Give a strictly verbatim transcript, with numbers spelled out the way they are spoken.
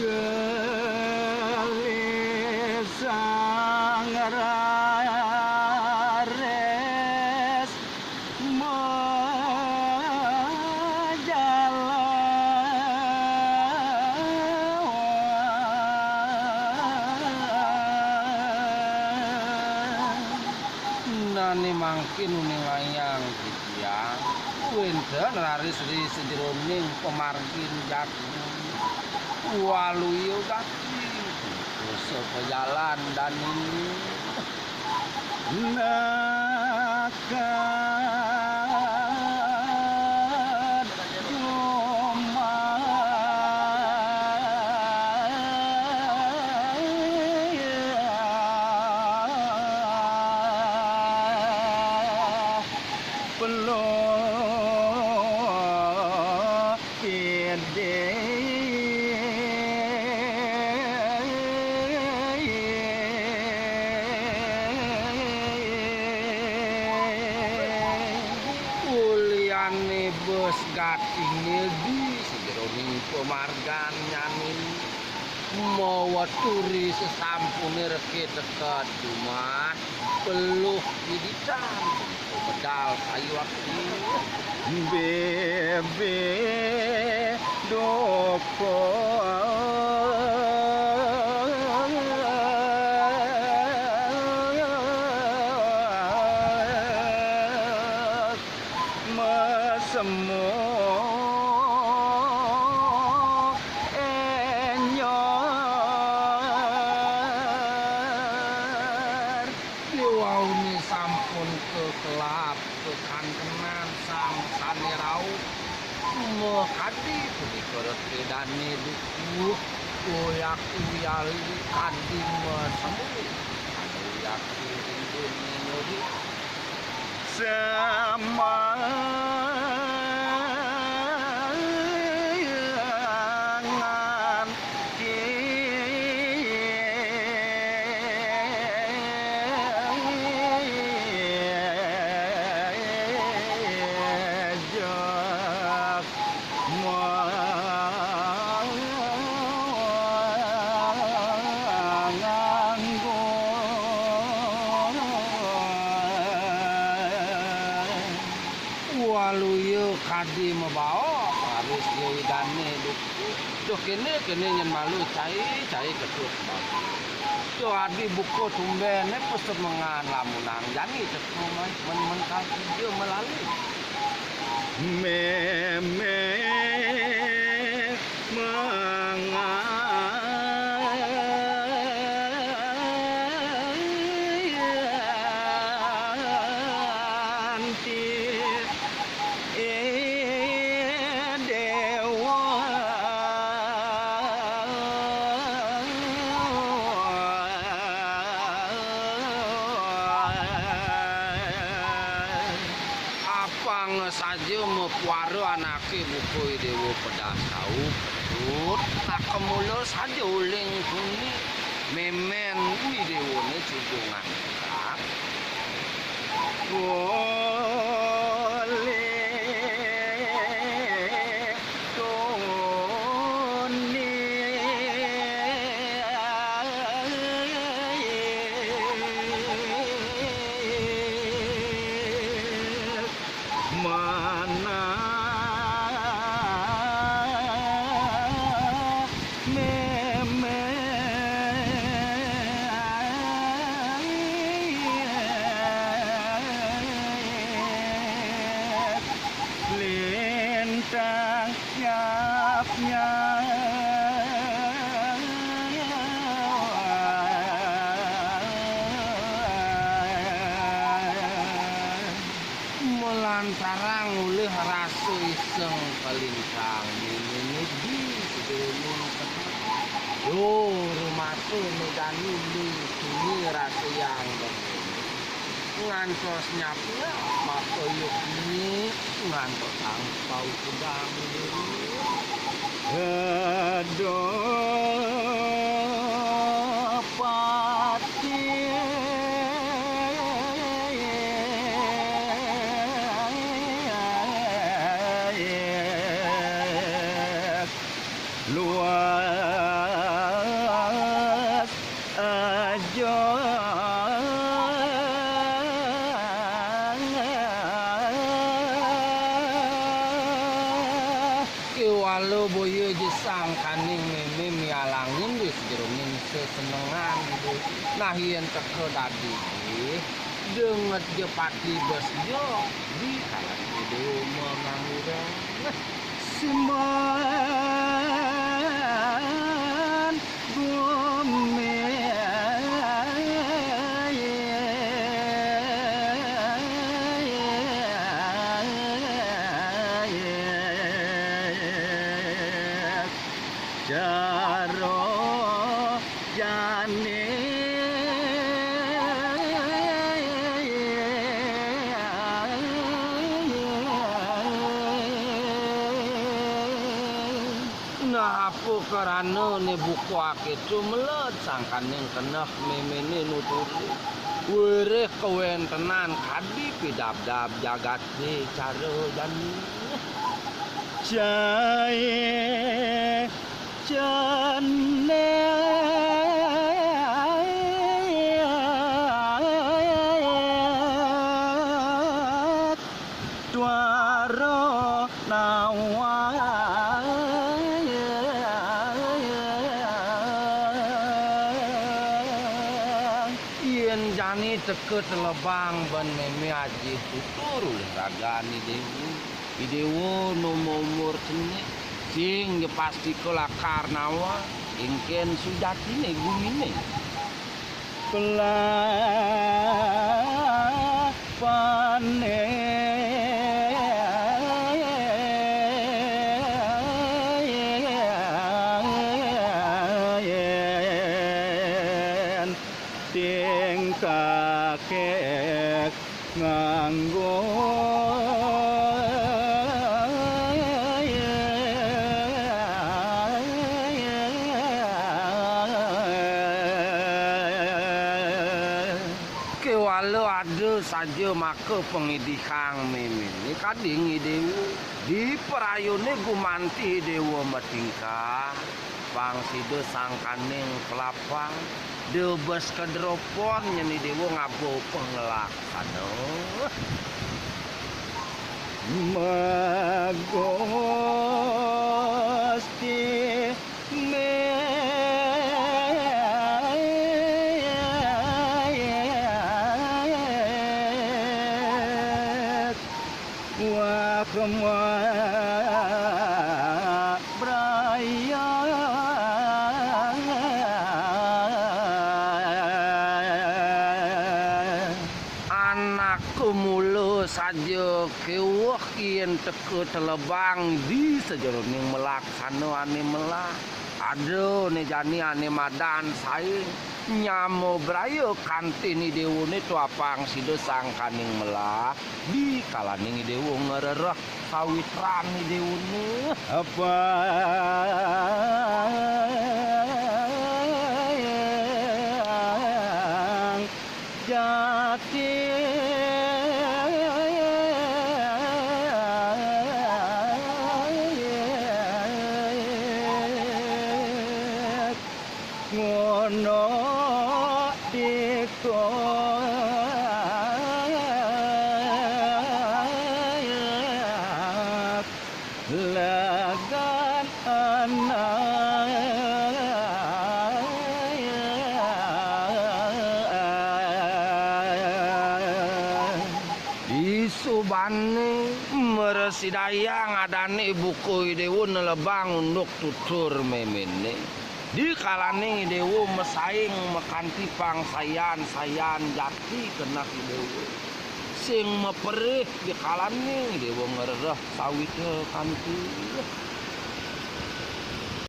Gelisang raris majalan. Nani mangkin uning ayang titiang, wénten raris ri sajeroning pamargin jati. Waluya gati, dosa pajalan dani. Neked jumah peluh. Ide. Uliane bes gatinge di sajeroning pamargan nyane, maweturi sesampune reke teka jumah. Peluh diditan, medal kayu aktif. Bebe doko mesemu enyor. Diwaune sampun kekelap kekantenan sang sane rauh. Makadi punika rete dane dukuh, uyaki uyali kadi masemu. Uyaki rindu nyuri. Semangan Waluya kadi mabaos, raris ya idane dukuh. Duh kene, kene nyen malu cai, cai ketut. Duh adi buka tumbene pesemengan lamunang jani teka men, men, men kaki dia melali. Meme menganti dewa. Apang saja mapuara anake buka Dewa Pedasau, Ketut, nakamula saja uling tuni, memen wi dewane sujungan. Boleh tuni. Manah memet lintang nyap-nyap. Malantarang olih rasa iseng kalintang, mimini di sejeroning semak. Yo, rumasa medani di sini rasa yang berkini. Ngantos nyapnya, maka yukni ngantos angpau sedang. Aduh, pati. Luar Halo boya ja sangkaning mémé mialangun wis jeroning sesenengan gitu. Nah, yén teka dadi nggih, denget ja pati bes ja di kalan Déwa mangangura. Simban bumi. Jaro jani. Nah, apa karana né buka akéto melet sangkaning keneh méméné nuturi. Wiréh kawéntenan kadi pidabdab jagaté cara jani. Jaé jani. Dwara nawang. Yén jani teka telebang ban mémé aji tutur ulih ragané Déwa. I Déwa nu maumur cenik, sing ja pastika lakar nawang, éngkén sujatiné guminé. Pelapané tingkakek nganggo. Kéwala ada saja maka pangidihang méméné kading I Déwa. Di prayoné gumanti I Déwa matingkah. Pang sida sangkaning kelapang, debes kedropon nyeni Déwa ngaba panglaksana. Magusti mé. Wah, kemah braya. Anak mula saja kéweh yén teka telebang di sajeroning melaksana ané melah. Ada né jani ané madan saing nyama braya kanti I Déwané tuapang sida sangkaning melah. Di kalaning I Déwa ngrereh sawitran I Déwané. Apa jati ngono dikon legan anak. Disubané mrasidayang adané buka I Déwa nelebang unduk tutur méméné. Di kalaning I Déwa masaing makanti pangsayan-sayan jati keneh I Déwa. Sing maperih di kalaning I Déwa ngrereh sawitra kanti.